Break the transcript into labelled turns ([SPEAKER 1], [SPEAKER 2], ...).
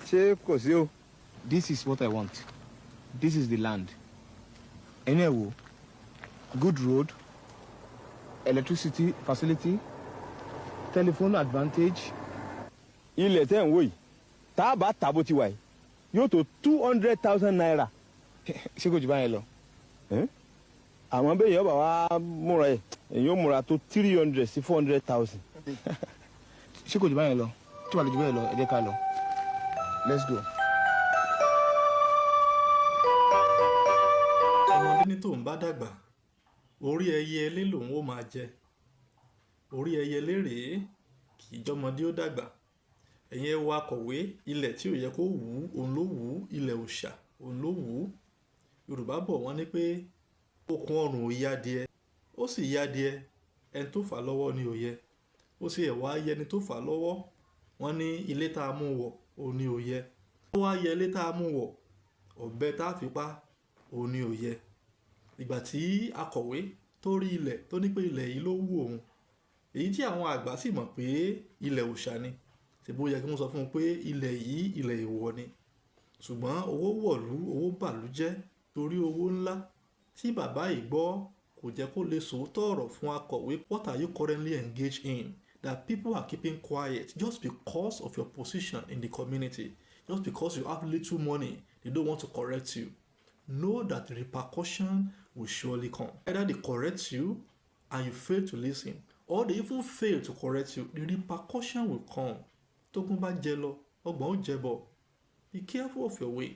[SPEAKER 1] Ṣé kò sí o?
[SPEAKER 2] This is what I want. This is the land. Ẹ̀yin ẹ̀ wò, good road, electricity facility, telephone advantage.
[SPEAKER 1] Ilẹ̀ tẹ́ ń wò yìí, tá a bá tà bó ti wà yìí, yóò tó ₦200,000.
[SPEAKER 2] Ṣé kò jù báyẹn lọ?
[SPEAKER 1] Àmọ́ bẹ́ẹ̀ yẹn bá wa múra ẹ̀, èyí ó múra tó 300 sí 400,000.
[SPEAKER 2] Ṣé kò jù báyẹn lọ? Tí wàá lè jù bẹ́ẹ̀ lọ, ẹ jẹ́ ká lọ. Let's go.
[SPEAKER 3] Ọmọdé ní tóun bá dàgbà, orí ẹyẹlé lòun ó máa jẹ. Orí ẹyẹlé rèé, kì í jọmọdé ó dàgbà. Ẹ̀yin ẹ wo akọ̀wé, ilẹ̀ tí ò yẹ kó wù ú òun ló wù ú, ilẹ̀ òòṣà òun ló wù ú. Yorùbá bọ̀, wọ́n ní pé okùn ọrùn ò yá adìẹ, ó sì yá adìẹ, ẹni tó fà á lọ́wọ́ ni ò yẹ. Ó sì ẹ̀ wá yẹ ẹni tó fà á lọ́wọ́. Wọ́n ní ilé tá a mú wọ̀ òun ni ò yẹ. Ó wá yẹ ilé tá a mú wọ̀, ọ̀bẹ tá a fi pa òun ni ò yẹ. Ìgbà tí akọ̀wé tó rí ilẹ̀, tó ní pé ilẹ̀ yìí ló wù òun, èyí tí àwọn àgbà sì mọ̀ pé ilẹ̀ òòṣà ni, ṣe bó yẹ kí wọ́n sọ fún un pé ilẹ̀ yìí, ilẹ̀ èèwọ̀ ni? Ṣùgbọ́n owó wọ̀lú, owó bàlú jẹ́. Torí owó ńlá tí bàbá yìí gbọ́ kò jẹ́ kó lè sòótọ́ ọ̀rọ̀ fún akọ̀wé. What are you currently engaged in that people are keeping quiet just because of your position in the community? Just because you have little money, they don't want to correct you. Know that the repercussion will surely come. Either they correct you and you fail to listen, or they even fail to correct you, the repercussion will come. Tógún bá jẹ lọ, ọgbọ̀n ó jẹ bọ̀. Be careful of your way.